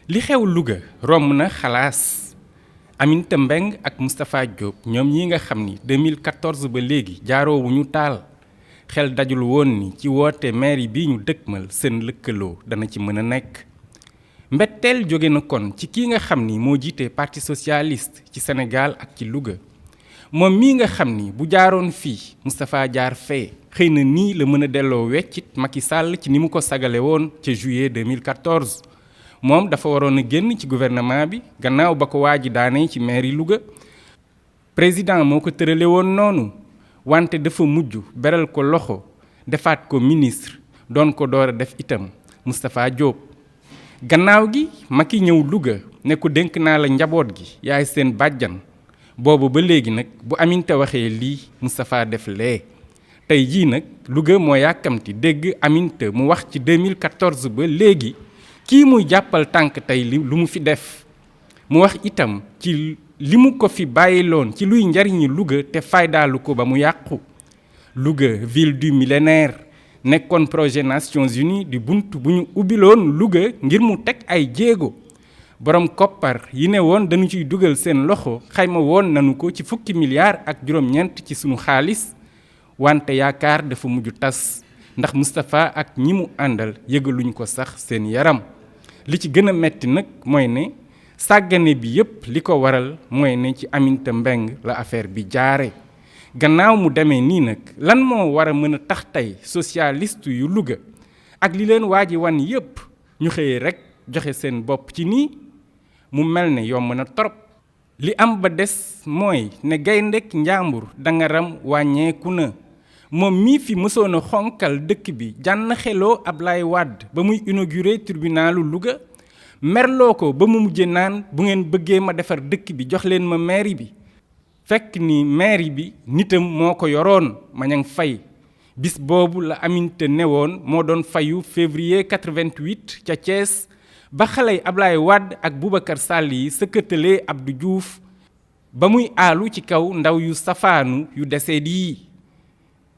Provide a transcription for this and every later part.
li xew Louga romb na xalaas Aminata Mbengue ak Moustapha Diop ñoom ñi nga xam ni 2014 ba léegi jaaroo wu ñu taal xel dajul woon ni ci woote mairie bi ñu dëkkmal seen lëkkaloo dana ci mën a nekk. mbetteel jóge na kon ci kii nga xam ni moo jiite parti socialiste ci Sénégal ak ci Louga moom mii nga xam ni bu jaaroon fii Moustapha jaar fee xëy na nii la mën a delloo weccit Macky Sall ci ni mu ko sagale woon ca juillet 2014. moom dafa waroon a génn ci gouvernement bi gannaaw ba ko waa ji daanee ci mairie Louga président moo ko tërale woon noonu wante dafa mujj beral ko loxo defaat ko ministre doon ko door a def itam Moustapha Diop. gannaaw gi Macky ñëw Louga ne ko dénk naa la njaboot gi yaay seen bàjjan boobu ba léegi nag bu Aminata waxee lii Moustapha def lee tey jii nag Louga moo yàkkamti dégg Aminata mu wax ci 2014 ba léegi kii muy jàppal tànk tey lu mu fi def mu wax itam ci li mu ko fi bàyyiloon ci luy njariñi Louga te faydaalu ko ba mu yàqu. Louga ville du millénaire nekkoon projet Nations Unies di bunt bu ñu ubbiloon Louga ngir mu teg ay jéego borom koppar yi ne woon dañu ciy dugal seen loxo xayma woon nanu ko ci fukki milliards ak juróom-ñeent ci sunu xaalis wante yaakaar dafa mujj tas ndax Moustapha ak ñi mu àndal yëgaluñ ko sax seen yaram. li ci gën a metti nag mooy ne sàggane bi yépp li ko waral mooy ne ci Aminata Mbengue la affaire bi jaare gannaaw mu demee nii nag lan moo war a mën a tax tey socialiste yu Louga ak li leen waa ji wan yépp ñu xëyee rek joxe seen bopp ci nii mu mel ne yomb na torop li am ba des mooy ne gayndek njàmbur dangaram wàññeeku na moom mii fi mësoon a xonkal dëkk bi jànn xeloo Ablaye Wade ba muy inauguré tribunalu Louga merloo ko ba mu mujje naan bu ngeen bëggee ma defar dëkk bi jox leen ma mairie bi fekk ni mairie bi nitam moo ko yoroon Mañang Faye bis boobu la Aminata newoon moo doon fayu février 88 ca Thiès ba xaley Ablaye Wade ak Boubacar Sall yi sëkkatalee Abdou Diouf ba muy aalu ci kaw ndaw yu safaanu yu desee yi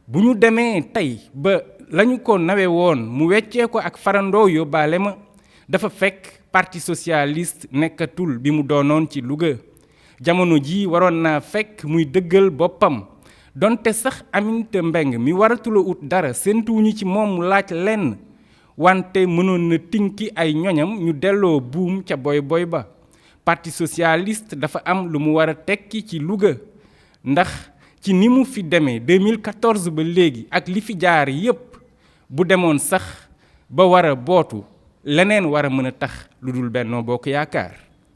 bu ñu demee tey ba lañu ko nawe woon mu weccee ko ak farandoo yóbbaale ma dafa fekk parti socialiste nekkatul bi mu doonoon ci Louga jamono ji waroon naa fekk muy dëggal boppam donte sax Aminata Mbengue mi waratula ut dara séentuwuñu ci moom mu laaj lenn wante mënoon na tinki ay ñoñam ñu delloo buum ca boy boy ba parti socialiste dafa am lu mu war a tekki ci Louga ndax ci ni mu fi demee 2014 ba léegi ak li fi jaar yépp bu demoon sax ba war a bootu leneen war a mën a tax lu dul Benno Bokk Yaakaar